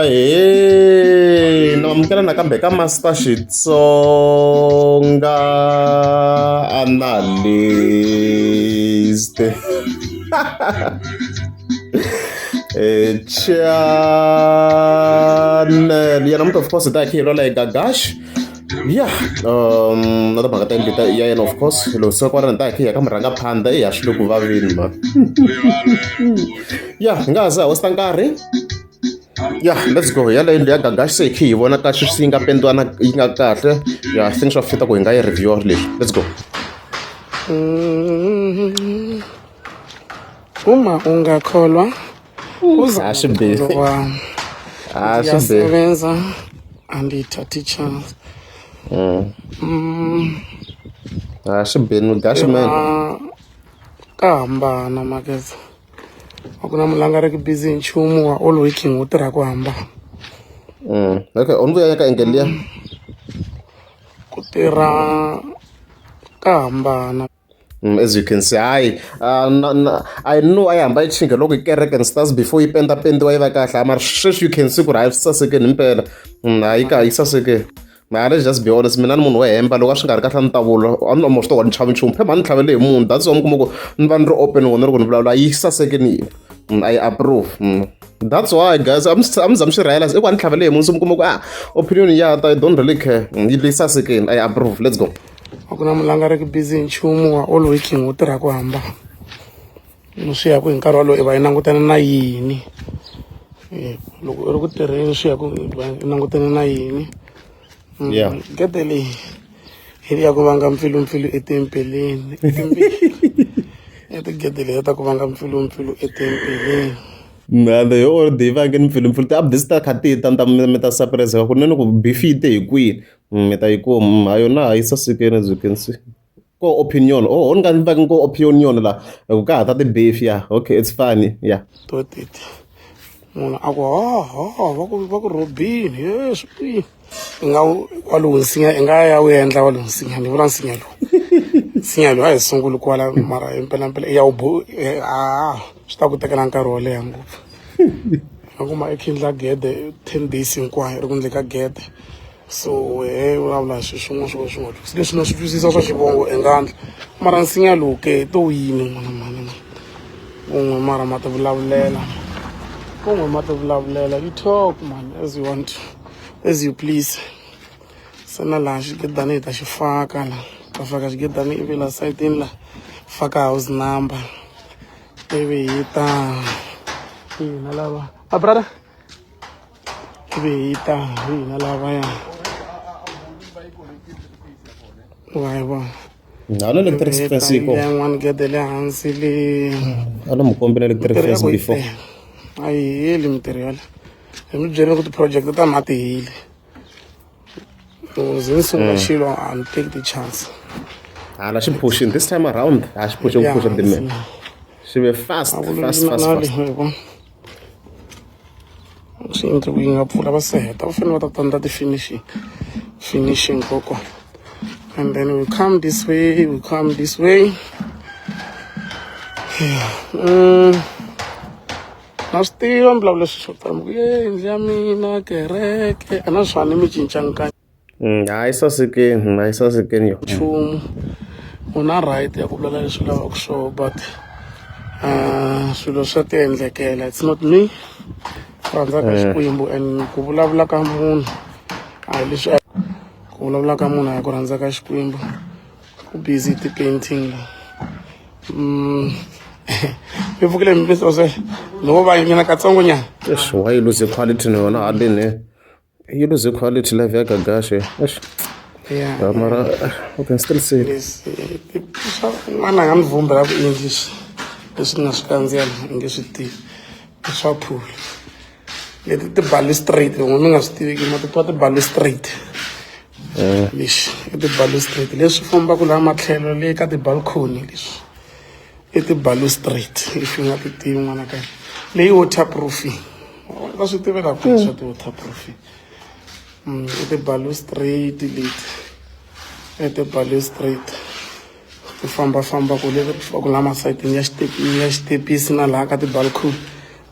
Ahee na amukela nakambe ka Master Xitsonga Analyst channel ya namuntlha of course hi ta hi kha hi lwala hi Gagash ya na timhaka ta yindlu ya yena of course loko se kwalano hi ta hi kha hi ya ka murhangaphandha eya swi le ku vaveni ma ya hi nga ha za hosta nkarhi ya let's go yaleyo yindlu ya Gagash se hi kha hi vona ka sweswi yi nga pendiwa na yi nga kahle ya I think swa fita ku hi nga yi review leswi let's go. Uma ungakholwa A swi bihi. A swi bihi. Ndiyasebenza andiyithathi chance. A swi bihi Gashi man. Ka hambana makeza a ku na munhu la nga ri ki busy hi nchumu wa all working wo tirha ku hambana. Okay, u ni vuya ka angle liya. Ku tirha ka hambana. As you can see hayi na, na, I know a yi hamba yi chinga loko yi kereke and stars before yi penda pendiwa yi va kahle mara sweswi you can see ku ri hayi swi sasekeni himpela hayi ka yi sasekeni mara let's just be honest mina ni munhu wo hemba loko a swi nga ri kahle a ni ta vula a ni almost ni chavi nchumu phemba a ni tlhavele hi munhu that's why mi kuma ku ni va ni ri open wona loko ni vulavula yi sasekeni I approve. That's why guys I'm I'm zam swi realize i ku a ni tlhavele hi munhu so mi kuma ku ah opinion ya ta I don't really care yi leyi sasekeni I approve let's go. A ku na munhu la nga ri ki busy hi nchumu wa all working wo tirha ku hambana swi ya ku hi nkarhi wolowo i va i langutane na yini loko u ri ku tirheni swi ya ku i va i langutane na yini. Yeah. Gede leyi hi ya ku vanga mpfilumpfilu etempeleni i tigede leyi ta ku vanga mpfilumpfilu etempeleni. Mhanda yo already yi vange ni mpfilumpfilu ti-updates ta kha ti ta ni ta mi ta surprise kunene ku beef yi te hi kwihi mi ta yi kuma ha yona a yi sasekeni as you can see ko opinion oh ni nga ni vaki ko opinion la hi ku ka ha ta ti-beef ya okay it's funny ya to teti munhu a ku ho ho va ku va ku rhobini he swi i nga walowu nsinya i nga ya wu endla walowu nsinya ni vula nsinya lowu nsinya lowu a hi sunguli kwala mara impelampela ya wu bo a swi ta ku tekela nkarhi wo leha ngopfu a kuma i khindla gede 10 days hinkwayo ri ku ndle ka gede so wehe vulavula hi swilo swin'wana swo ka swi nga twisi leswi na swi twisisa swa xivongo i nga ndla mara nsinya lowu ke to yini n'wana mhani mani kun'we mara ma ti vulavulela kun'we ma ti vulavulela you talk man as you want to, as you please se na laha xigedani hi ta xi faka la ta faka xigedani ivi la sayitini la faka house number ivi hi ta hina lava a brother ivi hi ta hina lavaya wa hi vona a na electric fence yi kona yin'wana gede le hansi le a na mi kombi na electric fence before a yi heli mintirho yale hi mi byerile ku ti-project ta ma ti heli loko ze ni sungula xilo a ni teki ti-chance hala xi pushing this time around a xi puxe ku pusha demand xi ve fast fast fast fast swi endli ku yi nga pfula va se heta va fanele va ta tandza ti-finishing finishing kokwana and then we come this way we come this way yeah. Na swi tiva mbulavulo leswi swo tala ku ye yindlu ya mina kereke a na swona mi cinca Hayi sasekeni hayi sasekeni yo nchumu u na right ya ku vulavula leswi lavaka swona but swilo swa ti endlekela it's not me ku rhandza ka Xikwembu and ku vulavula ka munhu a hi leswi ku vulavula ka munhu a hi ku rhandza ka Xikwembu ku busy ti-painting la mi pfukile mi se loko va nyana katsongo nyana Eish, why you lose quality na yona haleni yi lose quality live ya Gagashe eish yeah Yeah, mara we can still see it. Leswi swa n'wana a nga ni vhumbela ku English leswi ni nga swi kandziya la i nge swi tivi i swa phula leti ti-balustrade loko mi nga swi tiviki ma ti twa ti-balustrade lexi i ti-balustrade leswi fambaka laha matlhelo le ka ti-balcony leswi i ti-balustrade if u nga ti tivi n'wana ka leyi waterproofing va swi tivela kwihi swa ti-waterproofing i ti-balustrade leti i ti-balustrade. Ti fambafamba ku le ku la masayitini ya ya xitepisi na laha ka ti-balcony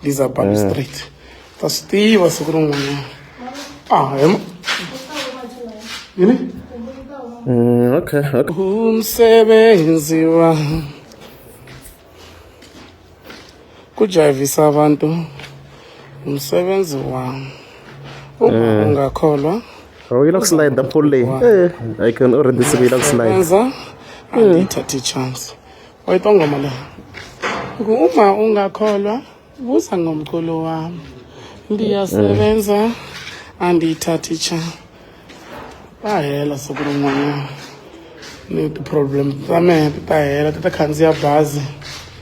Lizabab Street. Ta swi tiva siku rin'wanyana. Ah, hi yini? Okay, okay. Umsebenzi wa kujayivisa abantu umsebenzi wami. Uma ungakholwa Oh, you look slide the pulley. Eh, I can already see you look slide. Sebenza andiyithathi chance. Wayitwa ngoma le. Uma ungakholwa buza ngomculo wami. Ndiyasebenza andiyithathi chance. Ta hela siku rin'wanyana. Ni ti-problem ta mehe ti ta hela ti ta khandziya bazi.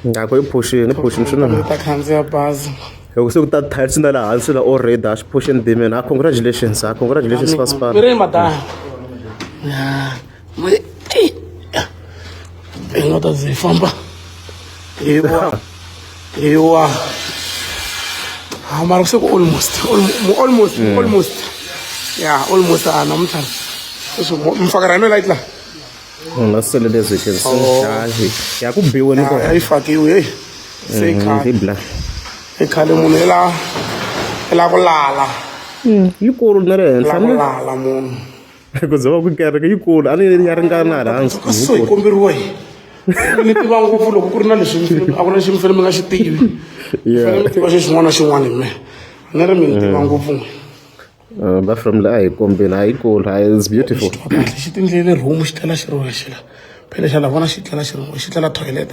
Ngakho i phushini, i phushini swinene. Ti ta khandziya bazi. Loko se ku ta tiles na laha hansi la already a xi phushini dimeni. Ah, congratulations. Ah, congratulations Pascal. Mi ri madam. Ya. Hi nga ta ze hi famba. Hi wa. Hi wa. Ah, mara se ku almost almost almost. Ya, almost a namuntlha. Sweswi mi faka rhino light la. Na sele leswi can see. Ya ku biwe ni ko. A yi fakiwe hey. Se khale. Hi bla. I khale munhu i la i la ku lala. Yikulu na le La henhla ku ne. lala munhu. Ku ze va ku kereke yikulu a ni ya ringana hala hansi. So hi komberiwa hi ni tiva ngopfu loko ku ri na leswi a ku na lexi mi fanele mi nga xi tivi. Mi fanele mi tiva xi xin'wana na xin'wana hi mehe. A ni ri mi ni tiva ngopfu n'we. Bathroom la a hi kombeni a yikulu a it's beautiful. Xi twa kahle xi tindlele room xi tlela xi ri wexe la. Phela xa la vona xi tlela xi ri wexe xi tlela toilet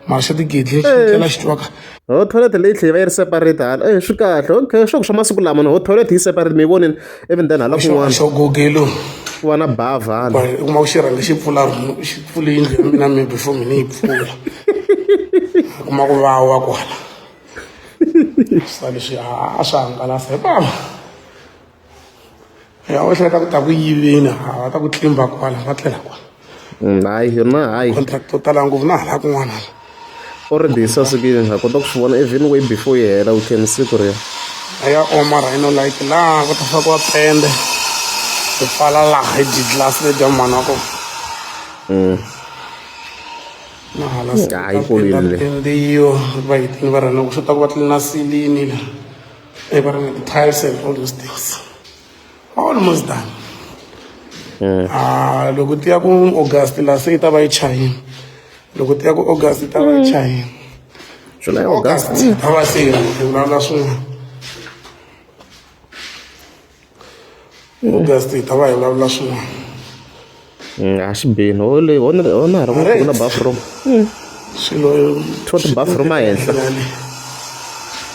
mara xa tigedleni xi tlela xi twa ka. Ho toilet leyi tlhela yi va yi ri separate hala eh swi kahle okay swo swa masiku lama ho toilet yi separate mi yi vonini even then hala kun'wana xo gogelo ku va na bavha hala. U kuma ku xi rhange xi pfula room xi pfule yindlu ya mina maybe before mina yi pfula. U kuma ku va wa kwala. Swa leswi a swi hangalasa hi bava. Ya u hleketa ku ta ku yiveni ha va ta ku tlimba kwala va tlela kwala. Hayi yona hayi. Contract to tala ngopfu na hala kun'wana hala. Already yi sasekile ha kota ku swi vona even way before yi hela we can see ku ri A ya oma rhino light laha ku ta fakiwa pende ku pfala laha hi di-glass letiya mhani wa kona. Na hala se Hayi yikulu yindlu leyi. pendiwa va hetini va rhino ku xota ku va tlilina silini la. Va ri na ti-tiles and all those things. Almost done. Ah, loko ti ya ku August la se yi ta va yi chayini. Loko ti ya ku August yi ta va yi chayini. July August. August ta va se hi vulavula swin'wana. August hi ta va hi vulavula swin'wana. A xi bini ho le ho na ho na ri ku na bathroom. Swilo Two ti-bathroom a henhla.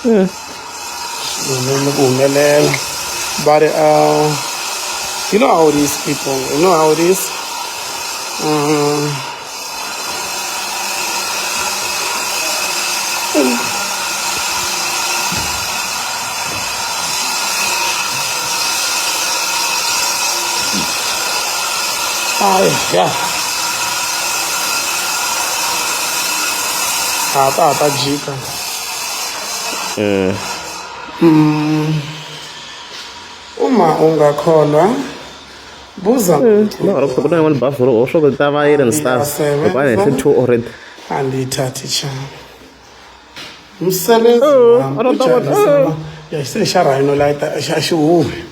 Swilo ku humelela. But you know how it is people. You know how it is. Ay, ya. A ta ha ta jika. Uma ungakholwa buza No, ri ku na yin'wana bathroom ho swo ku ta va yi ri and stuff. Hikuva a henhla two already. Andiyithathi cha. Umsebenzi wami I don't know what- ujabulisa ya se xa rhino light a xi humi.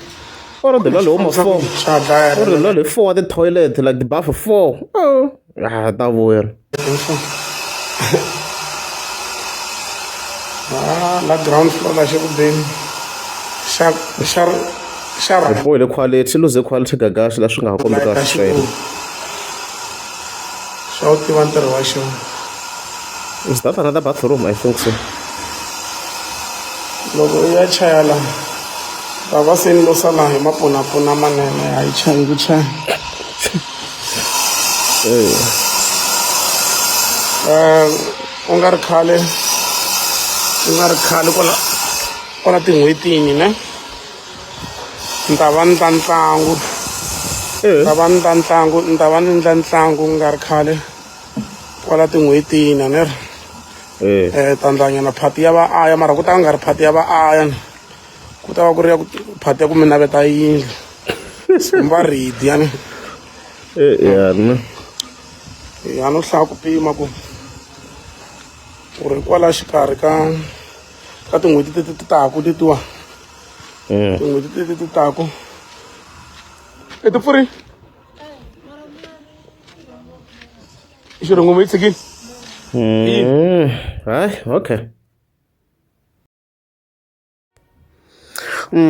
Already la lowu ma four. Xa dlaya. Already la le four the toilet like the bath four. Oh. Ah, ta vuya. Ah, la ground floor la xi ku beni. Xa xa xa Hi bohile quality, lose quality gagashi la swi nga ha kombi light kahle a xi swena. humi. Xa wu tiva ntirho wa xona. Is that another bathroom? I think so. Loko u ya chaya la ta va se ni lo sala hi mapunapuna manene a yi chayi ku chaya. U nga ri khale u nga ri khale kwala kwala tin'hwetini ne ni ta va ni ta ntlangu ni ta va ni ta ntlangu ni ta va ni endla ntlangu ku nga ri khale kwala tin'hwetini a ni ri tandlanyana phati ya vaaya mara ku ta nga ri phati ya vaaya ku ta va ku ri ya ku phati ya ku mi naveta yindlu va ready ya ni Ya ni. Ya no hlaya ku pima ku ku ri kwala xikarhi ka tin'hweti teti ti taku letiwa tin'hweti teti ti taku i ti pfurile xirhungumo yi tshikile. Hayi, okay.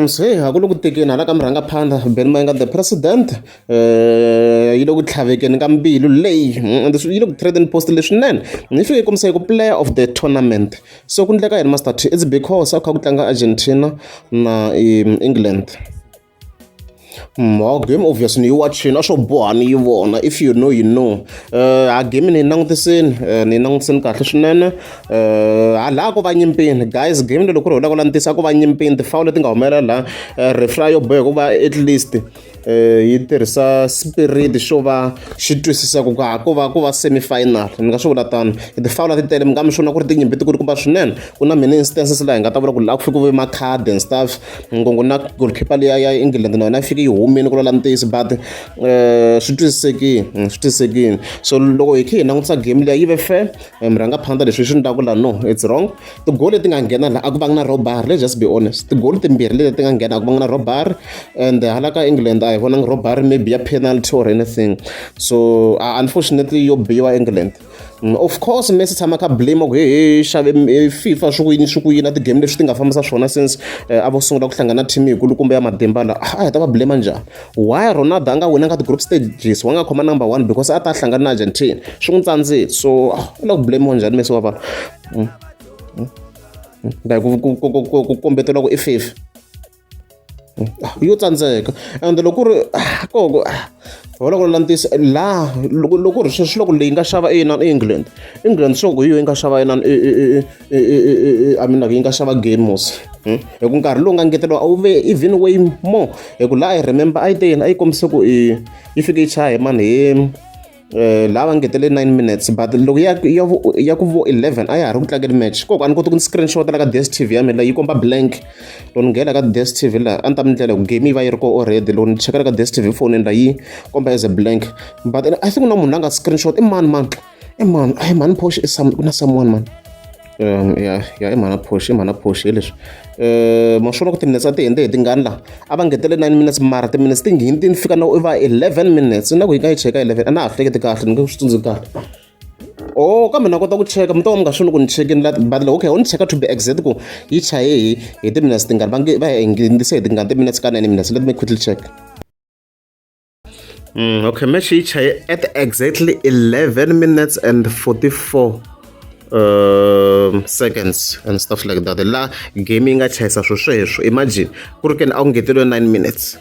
Se ha ku le ku tekeni hala ka murhangaphandha Benny Mayengani the president yi le ku tlhavekeni ka mbilu leyi ende yi le ku trending post leswinene yi fike yi kombisa hi ku player of the tournament so ku endleka yini Master T it's because a ku kha ku tlanga Argentina na England. Game obvious ni yi wachini a swo boha ni yi vona if you know you know. A game ni yi langutisini ni yi langutisini kahle swinene hala a ko va nyimpini guys game leyi loko ku ri hi la ku langutisa a ko va nyimpini ti-foul leti nga humelela laha referee yo boheka ku va at least yi tirhisa spirit xo va xi twisisa ku ka ko va ko va semi final ni nga swi vula tano ti-foul a ti tele mi nga mi swi vona ku ri tinyimpi ti kulukumba swinene ku na many instances laha hi nga ta vula ku laha ku fike ku ve makhadi and stuff ngongo na goalkeeper liya ya England na yona yi fike yi humile ku lwela ntiyiso but swi twisisekile swi twisisekile so loko hi kha hi langutisa game liya yi ve fair murhangaphandla leswi swi endlaku la no it's wrong tigoli leti nga nghena la a ku vanga na robbery let's just be honest tigoli timbirhi leti ti nga nghena a ku vanga na robbery and hala ka England a hi vonangi robbery maybe ya penalty or anything so unfortunately yo biwa England. Of course Messi tshama kha blame ku he xave FIFA swi ku yini swi ku yini na ti-game leswi ti nga fambisa swona since a vo sungula ku hlangana na team yikulukumba ya matimba la a hi ta va blame njhani why Ronaldo a nga winanga ti-group stages wa nga khoma number one because a ta hlangana na Argentina swi n'wi tsandzile so u la ku blame njhani Messi wa vanhu like ku kombetela ku i FIFA yo tsandzeka ende loko ku ri koko ho la ku langutisa laha loko loko ku ri sweswi loko leyi nga xava inani England England swi loko hi yo yi nga xava inani I mean like yi nga xava game mos hi ku nkarhi lowu nga ngeteriwa a wu ve even way more hi ku laha I remember a yi te yini a yi kombise ku i yi fike yi chaya hi mani hi Laha va ngetele 9 minutes but loko ya ya ya ku vo 11 a ya ha ri ku tlangeni match koko a ni koti ku ni screenshot la ka D_S_T_V ya mina yi komba blank loko ni nghena ka D_S_T_V laha a ni ta mi ndlela ku game yi va yi ri ko already loko ni chekela ka D_S_T_V fonini la yi komba as a blank but I think ku na munhu la nga screenshot i mani mani i mani a mhani Posh i some ku na someone mani ya ya i mhana Posh i mhana Posh hi leswi ma swi vona ku timinetse a ti hundze hi tingani laha a va ngetele 9 minutes mara timinetse ti nghini ti fika na va 11 minutes na ku yi nga yi cheka 11 a na ha hleketi kahle ni nge swi tsundzuki kahle oh kambe na kota ku cheka mi to va mi nga swi ku ni chekini la but loko okay ho ni cheka to be exact ku yi chaye hi timinetse tingani va nge va hi hindzise hi tingani timinetse ka 9 minutes let me quickly check. Okay, match yi chaye at exactly 11 minutes and 44 seconds and stuff like that. La game yi nga chayisa swo sweswo. Imagine ku ri keni a ku ngeteriwe 9 minutes.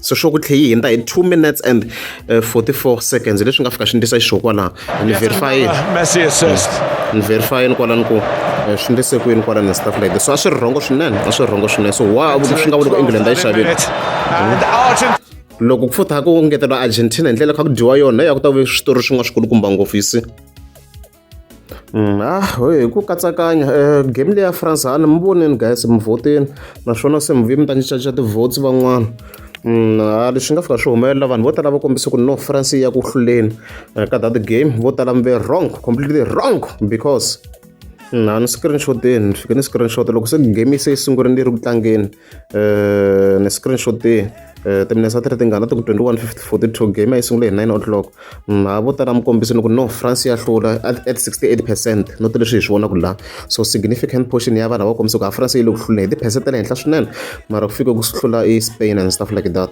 So swo ku tlhe yi hindza hi 2 minutes and 44 seconds leswi nga fika swi ndlisa xiswo kwalaho. Ni verify. Messi assist. Ni verify kwalano ku swi ndlise ku yini kwalano and stuff like that. So a swi ri wrong swinene, a swi ri wrong swinene. So why swi nga vuli ku England a yi xavile. And Argentina Loko ku futha ku ngeteriwa Argentina hi ndlela kha ku dyiwa yona ya ku ta ve switori swin'wana swikulukumba ngopfu you see. Hi ku katsakanya game leyi ya France ha ni mi voneni guys mi vhoteni naswona se mi vuye mi ta cincacinca ti-votes van'wana. Ha leswi nga fika swi humelela vanhu vo tala va kombise ku no France yi ya ku hluleni ka that game vo tala mi ve wrong completely wrong because a ni screenshot-ini ni fike ni screenshot loko se game se yi sungurile ni ri ku tlangeni ni screenshot-ini timinetse a ti ri tingani a ti ku 21 42 game a yi sungule hi 9 o'clock ha vo tala mi kombise ni ku no France ya hlula at 68 percent not leswi hi swi vonaka laha so significant portion ya vanhu va kombise ku ha France yi le ku hluleni hi ti-percent ta le henhla swinene mara ku fike ku hlula i Spain and stuff like that.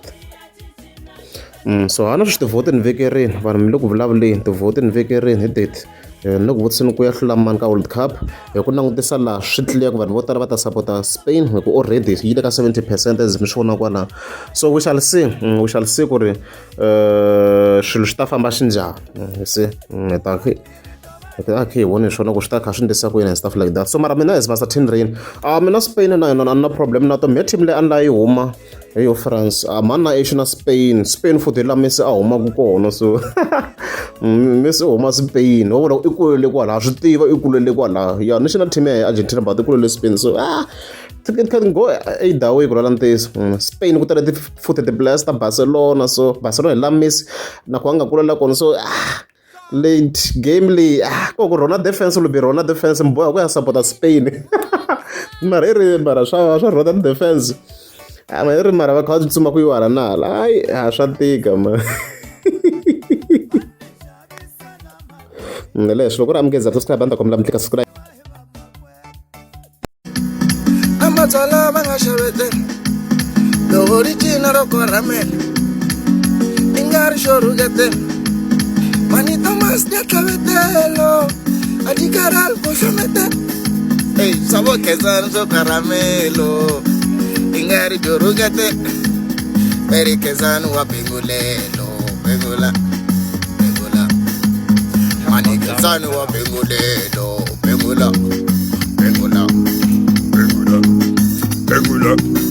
So hana sweswi tivhoti ni vekerini vanhu mi le ku vulavuleni tivhoti ni vekerini hi date ni le ku vutiseni ku ya hlula mani ka World Cup hi ku langutisa laha swi clear ku vanhu vo tala va ta sapota Spain hi ku already yi le ka 70 percent as mi swi vona kwalaho so we shall see we shall see ku ri swilo swi ta famba xinjhani see hi ta okay hi vone swona ku swi ta kha swi ndlisa ku yini and stuff like that so mara mina as Master Tin Rain mina Spain na yona a ni na problem na to me team leyi a ni la yi huma hi yo France mani na issue na Spain Spain futhi hi la Messi a humaka kona so Messi u huma Spain wa vona i kulele kwalaha swi tiva i kulele kwalaha ya national team ya Argentina but i kulele Spain so it can go either way ku lwala ntiyiso Spain ku tele futhi ti-players ta Barcelona so Barcelona hi la Messi na ku a nga kulela kona so Late game leyi ko ku rona defense lubi rona defense mi boha ku ya sapota Spain. Mara i ri mara swa rona defense. Mara i ri mara va kha va tsutsuma ku yiwa hala na hala. Hayi a swa tika ma. Leswi loko ri amukeza subscribe a ni ta kombela mi tlika subscribe. Amatswala va nga xavetela loko ri cina ro korhamela i nga ri xo rhuketela mani thomas ya tlhavetelo a ti karhali ku hlometela eyi swa vo khensani swo karamelo i nga ri byo rhuketela va ri khensani wa bengulelo bengula bengula mani khensani wa bengulelo bengula bengula bengula bengula.